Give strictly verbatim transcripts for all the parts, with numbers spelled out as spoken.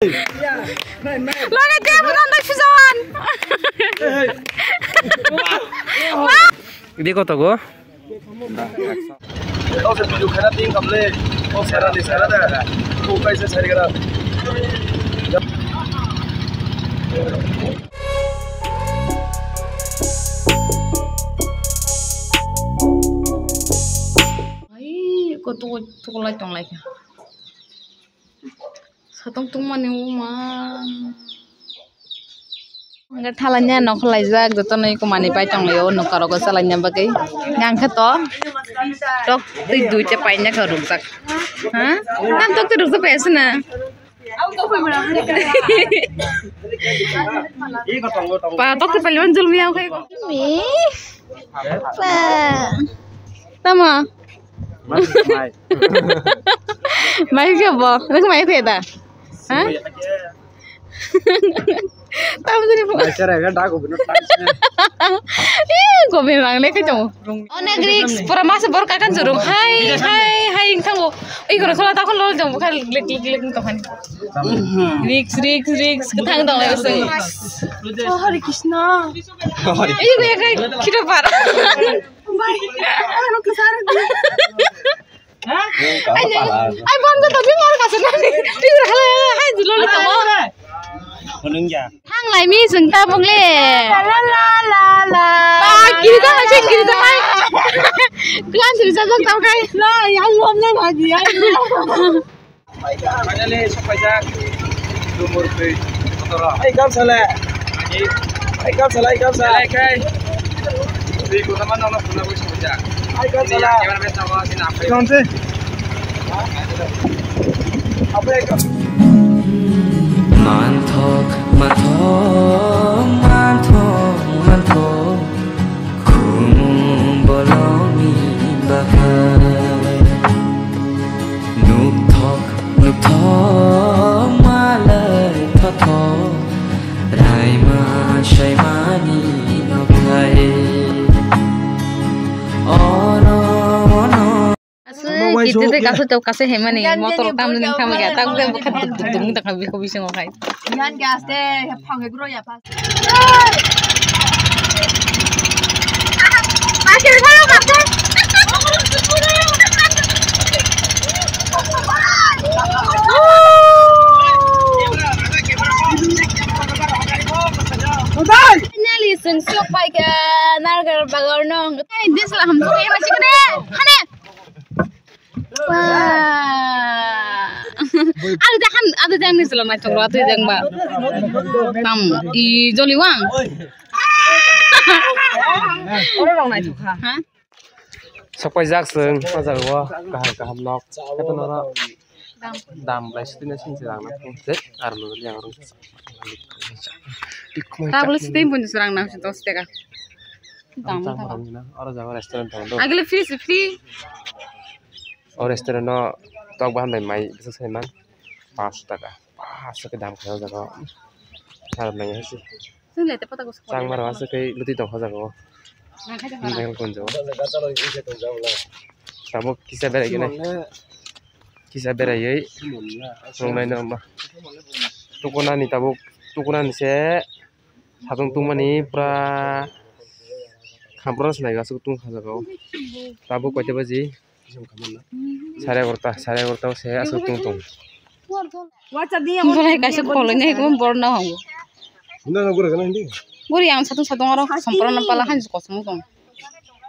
Loge table on the Susan. Di kota go? Kau se video khana ting kam le. Kau sara ni sara da. Kau kai se sari gara. Ai, ko tu, tu ko lai tong lai. Satong tongmani wngma. Hwnkhe thalani nokha laijak, jotono eko manwi pai tonglaio, nokha rogo chalaina bagwi. Hwnkhe to tok twi duita paina kha rukjak. Ha? Tam tok twi rukjak paiyasana. Pa tok twi pailaiman julmiya khe. Mi? Pa. Tamo? Mai khe bo, nang mai khe da? Ha? Tam jani bo. Mai sara ga da ko bino tan. Eh, ko bin rang le khe tong. Onek risk, pura masa bor kakan jurung. Hai, hai, hai, ing thango. Oi, koro sola ta khon lol jong, bukhar lik, lik, lik, lik, tong hani. Risk, risk, risk, thang dong le sing. Oh, Hare Krishna. Oi, ko ya kai, kita par. Bai, ano kasar. Ai, ai, bom jata bimar kasar nani. Bimar hala, hai, julo le tamo. Kunung ya. Thang lai mi sung ta bung le. La, la, la, la, la. Ba, kiri ta hai, kiri ta hai. Klan sung sa jong tau kai. La, yang lom na bagi, yang lom. Finally, sokpaijak. Dumur twi kotor. Ai, gamsa le. Ai, gamsa le, ai, gamsa. Belai khai. Twi kotor man nang nang sokpaijak. Ai, gamsa le. Ini camera man sama sini apa? Gamsa. Apa ya, gamsa? Manthok, manthok, manthok, manthok. Khum bolongni bakhai. Nukthok, nukthok, malai thothok. Raima saimani nukthai. Oro, ono. Aswk, kiti tei kasu tok kasu hemani motor tam jani thang ya, tak jani bukha tuk tuk tuk tuk thang bikho bisingo khai. Yan gas de, phang he bro ya pas. Nyali sung siok pai ka nargar bagar nong. Ai, dis la ham sung ema sikne. Hane. Wah. Ada dah kan, ada dah ni selama itu, ada yang ba. Nam, i joli wang. Orang orang naik juga. Hah? Sokpaijak chwng o jaga o kaham kaham nok. Khe to noro dam belai sitini sing se rang nang thung se aro no yang rung. Tablo sitini pun se rang nang se dos taka. Dam taka. Oro jaga restaurant tong do. Agile free se free. O restaurant no tok bahan bai mai bwswk sai man. Paanch taka. Paanch taka dam khe o jaga o. Aro nang se. Chwng le te pata ko sakha. Chang maro aswk khe lwtwi tong kha jaga o. Nang khai tong kha. Nang kunjo. Tabuk kisa berai gini. Kisa beraiwi. Rung nai no ma. Tukunani tabuk, tukunani se. Satung tungmani pura khampra se nai aswk tung kha jaga o. Tabuk koita baji? Sare egarota, sare egarota o se aswk tung tong. Bolai kaisa kholoi nai ko borok na hango. Buri ang satung satung aro sompra na pala han kosom tong.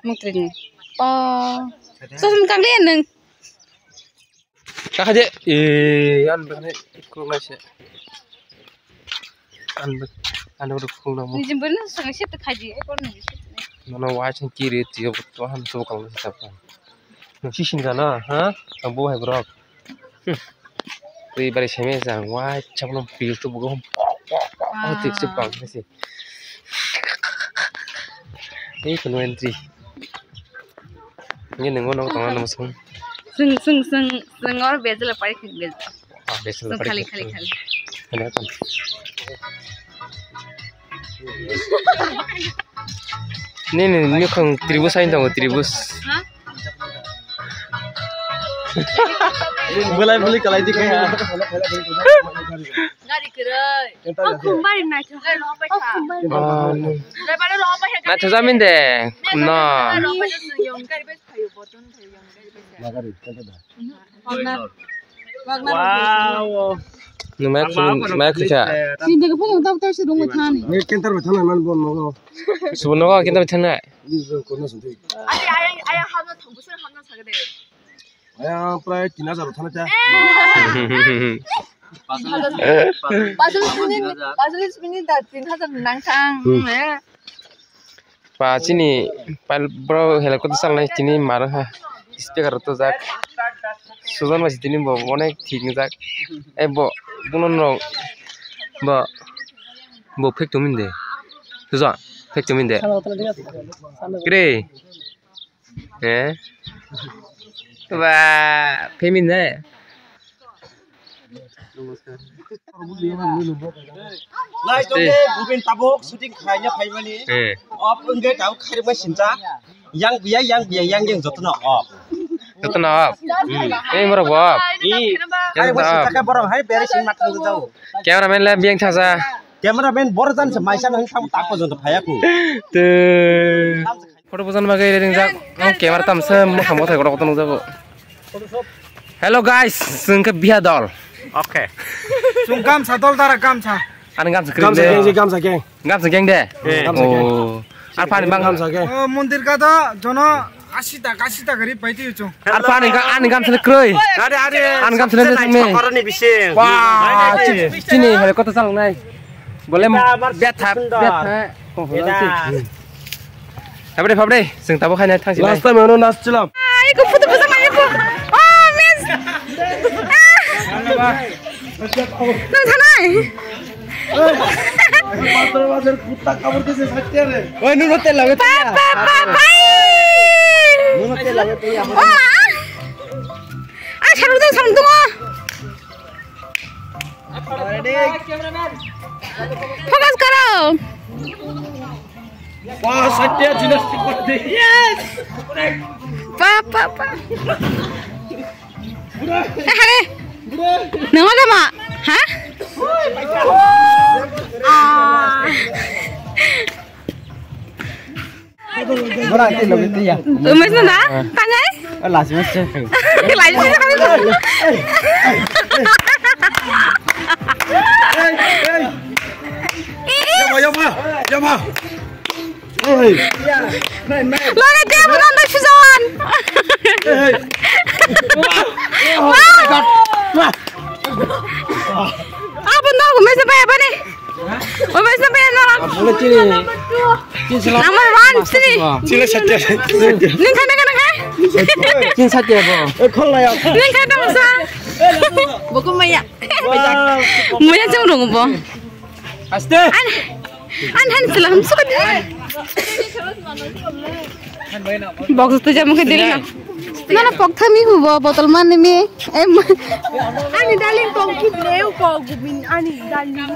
Mukri ni. Pa. Sosom kang le nang. Kakha je, e, an bani kurung nai se. An, an ro khulna mo. Nijin bani sanga se khai di, e, por nijin se. Nono wai chang kiri tiyo to han to kang se tap. No si sin gana, ha? Ang bo hai brok. Tei bari seme jang wai chang no pil to bugo. Oh, tik se pang se. Ei kono entry. Nge nengo nong tong ano sung. Sung sung sung sung or bejela pai khik bej. Ah, bejela pai khik. Khali khali khali. Khali khali. Ni ni ni khong tribus ain tong tribus. Ha? Bulai buli kalai di kaya. Naithojamin de, no. Wow. Numai khulum, numai khulcha. Sini daga phone tau tau si rung thani. Ni kentar ba thana man bon nogo. Subun nogo kentar ba thana. Ni zo kono sudi. Ati ayang ayang hamna thang busur hamna sagade. Ayang prai tin hajar thana cha. Pasal sini, pasal sini da tin hajar nang thang. Hmm. Eh. Pa chini pal bro helicopter salnai tini maro ha speaker to jak sujon bai tini bo onek thik jak e bo buno no bo bo phek tumin de sujon phek tumin de kre eh ba phemin de. Nai tong de Bubin tabuk shooting khaina phaimani. Eh. Op wngkhe tabuk khairokma sincha. Yang biya, yang biya, yang yang jotono op. Jotono op. Hmm. Eh, borok bo op. Ih. Khairokma sincha khe borok hai bere sing mat thang jao. Cameraman le biyang thasa. Cameraman borok jan se maisa nang thang tak pojong phaya ku. Te. Photo bojan bagwi ringjak, ang camera tamsa mwkhang mwthai kotor kotor nukjago. Hello guys, chwng khe biya dol. Okay. Chwng gamsa dol dara gamsa. Ani gamsa kwrwi gamsa de. Gang, gamsa gang. Gamsa gang de. Eh. Gamsa gang. Oh. Ar pani bang gamsa gang. Oh, mondir ka do jono asi ta, asi ta gari paiti chwng. Ar pani ka, ani gamsa le kwrwi. Are, are. Ani gamsa le nai me. Chokoroni bising. Wah, chini hele kotor salnai. Bole betha, betha. Phabde, phabde, chwng tabuk khaina thangsi. Last time ano nas chilam. Ai, ko photo bosa mai ko. Oh, miss. Nang thanai. Patro bajar kutta kabor kese sakte re. Oi, nuno tel lage. Pa, pa, pa, pai. Nuno tel lage, tel lage. Oh, ma. Ah, sarung dong, sarung dong. Focus karo. Wah, Satya gymnastic kore de. Yes. Pa, pa, pa. Eh, hare. Nang ada ma? Ha? Ah. Borang tei logi tei ya. Umes na da? Tangai? Lasi mas se. Lasi mas se. Yama, yama, yama. Logi tei mo nanda sujon. Wow. Apa no umes na ba ya bani? Umes na ba ya no. Number one, three. Chile satya. Ning khana khana khai? Chile satya bo. Ning khana masa. Boko maya. Maya chang rong bo. Aste. An, an han sila ham suka. Box tu jamu ke diri na. Na na pok thami hu bo botol man ni mi. Em. Ani darling kong ki ne ko gubin ani darling.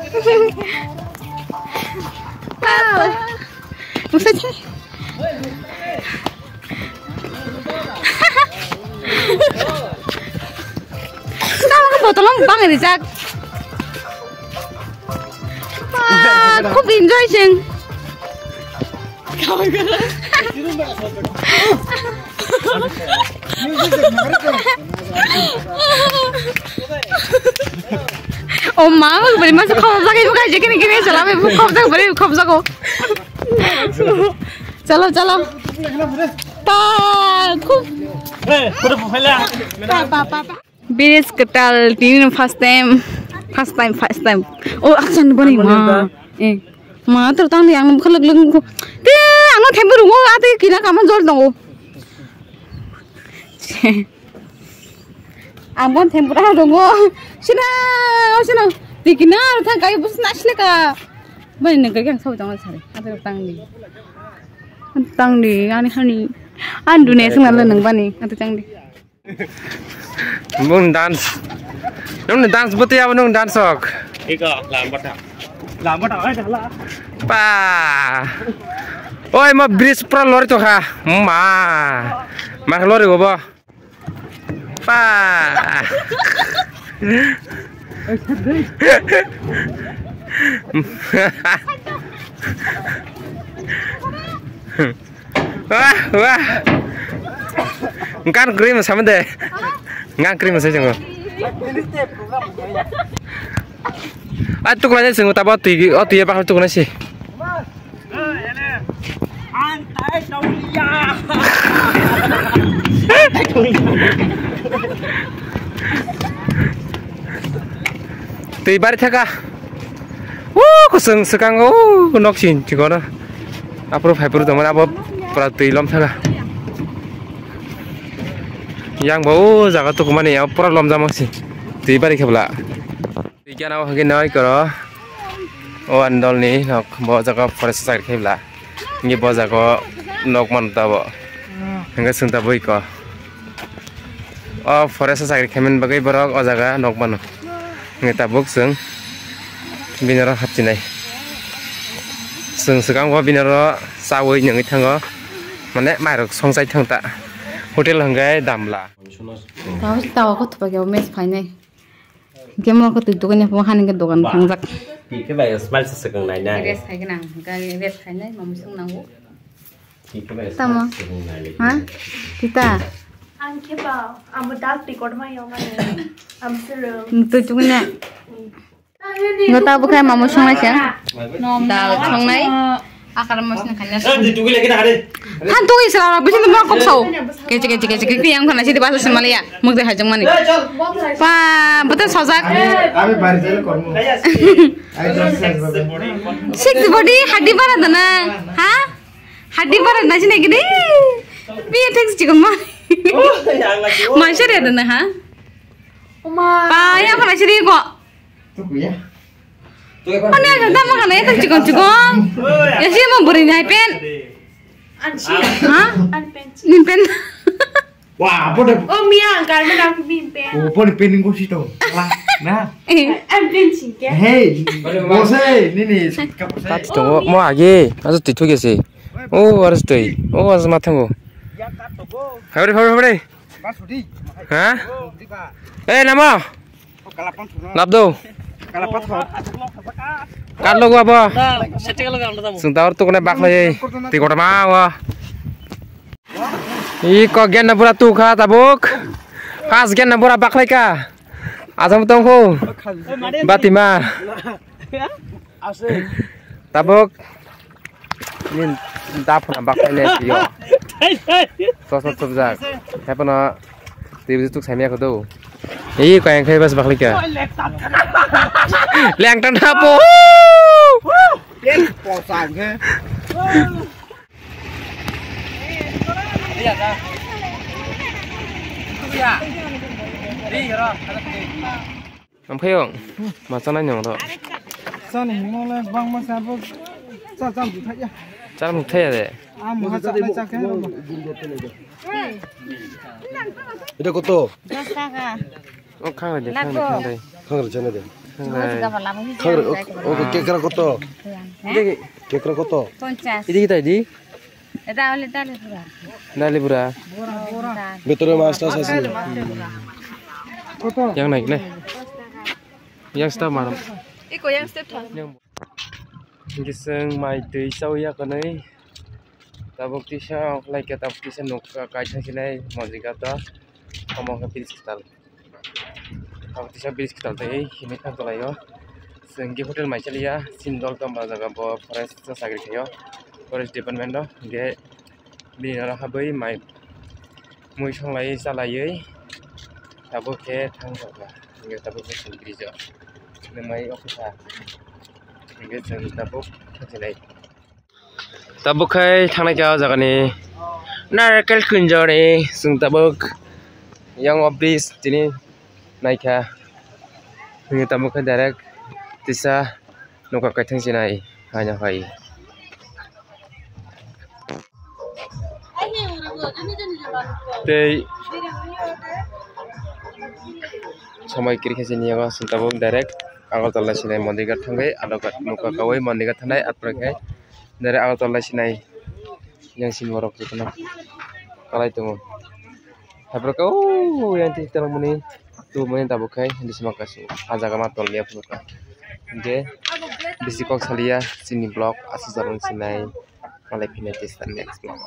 Wow. Musa chi. Tamo botol ang bang rijak. Wah, khub enjoy jeng. Oh ma, bari masa khop jagai bukai je kini kini chala be khop jagai bari khop jago. Chalo, chalo. Ta, khub. Eh, photo photo. Pa, pa, pa, pa. Bes ketal, tini first time. First time, first time. Oh, asan bani ma. Eh, ma, terus tang yang khalak leng ko. Te, ang thembu rungo, ate kina kaman jol dongo. Ang bon thempura rongo. Sina, oh, sina. Dikina, thang kai bus na sile ka. Bani nang kai kang sau jang sare. Ate tang di. Tang di, ani hani. Andu ne sing nang bani. Ate tang di. Bun dance. Nung dance buti ya nung dance ok. Ika lambata. Lambata ai dala. Pa. Oi ma bridge pura lori to kha. Ma. Ma lori go bo. Pa. Wah, wah. Engkan krim sama de. Engkan krim saya jenggo. Ah, tukuna je sing utaba tui, oh, tui apa tukuna sih. Twi bari thaka. Wo, kusung swkang, wo, nok sin chikoro. Apro phai puru tongmani abo pura twi lom thaka. Yang bo, wo, jaga tukumani, abo pura lom jama si. Twi bari khe bwla. Twi gana o hwnkhe noi koro. O andol ni nok, bo jaga forest side khe bwla. Ngi bo jaga o nok man tabo. Hwnkhe swng tabuk iko. O forest o chakri khaimani bagwi borok o jaga nok mano. Hwnkhe tabuk chwng bini oro hapchinai. Chwng swkang bo bini oro chaui nungwi thango. Mane mairok songchai thang ta. Hotel hwnkhe damla. Tawa, tawa kothoba khe o mes phainai. Hwnkhe mo khe twi dogan yapha hani hwnkhe dogan thangjak. Hwnkhe bai smile se swkang nai nai. Rest khai gwnang, hwnkhe rest khainai, mamsung nango. Tamo. Ha? Tita. Ang khe ba, amo dal tikot ma yong ani. Am suru. Twi chukne. Ngo ta bukhai mamo songnai se. Dal songnai. Akar mos ni khanya. Han tu isa la bisin mo kok sau. Kece kece kece kece yang khana sidi basa semaliya. Muk de hajang mani. Pa, betul sojak. Abi bari jale kormo. Ai dos size babe. Six body hadi bara dana. Ha? Hadi bara na sini gini. Biya thanks chikon ma. Masya de dana ha. Pa, ya khana sidi ko. Tuku ya. Ani aja tamo khana ya chikon chikon. Ya si mo buri nai pen. Ansi. Ha? An pensi. Nin pen. Wah, apa deh? Oh, Mia, karena aku min pen. Oh, apa deh pen yang kau situ? Wah, nah. Eh. An pensi ke? Hei, bose, ini nih, sikat bose. Kat tongo mo age, asu twi thuk ase. Oh, asu twi. Oh, asu mathango. Habri, habri, habri. Ha? Eh, namo. Lab do. Kar logo abo? Chwng ta or tukune baklai. Twi kotorma o. Iko genna bura tukha tabuk. Pas genna bura baklai ka. Ajam tongkho. Batima. Tabuk. Nin da phuna baklai ne tio. Sos sos tubjak. Hepano twi bisu tuk saimya kho do. Ei kayang khai bas baklai ka. Leng tan thapo. Leng posang he. Omphaiyong, ma chanai nong ro? Chani himo le bangma sa bo cha cha butha ya. Cha butha ya de. Am ha cha cha cha ke. Ita koto? Dos taka. O khang de khang de khang de. Khang de chana de. Khang de. Khang de o kekra koto? Kekra koto? Ponchas. Idi kita idi. Dale, dale, pura. Dale, pura. Bora, bora. Betore mas ta sasi. Yang naik le. Yang step mana? Iko yang step thang. Yang. Giseng mai tei sau ya kanai. Tabuk tisa, like tabuk tisa nuk kai thang sinai mojika ta. Omo ka pis tal. Abo kisa bridge kwtal tei himwi thang tonglaio. Chwng khe hotel mai chaliya, chini dol tongma jaga bo forest o chakri khaio, forest department o. Hinkhe bini oro habwi mai mui songlaiwi chalaiwi tabuk khe thang tongkha. Hinkhe tabuk khe chwng bridge o mai office a hinkhe chwng tabuk thang sinai. Tabuk khai thangnai kha o jagani narkel kunjoni chwng tabuk yang office tini naikha hwnwi tabuk khai direct tisa nokha kaithang sinai haino hai tei somoi kwrwi khe sini yago chwng tabuk direct Agartala sinai Mandirghat thangwi aro nokha kaui Mandirghat thanai apre khe Dere Agartala sinai yang simi borok jotono kalai tongo. Haphre khe o yang twi twlang mani Tu mani tabuk khai, bisi ma kasu, ah jaga ma tol ya phuka. Hingke, bisi kok saliya, chini vlog, aswk jani sinai, malai phina testa next vlog.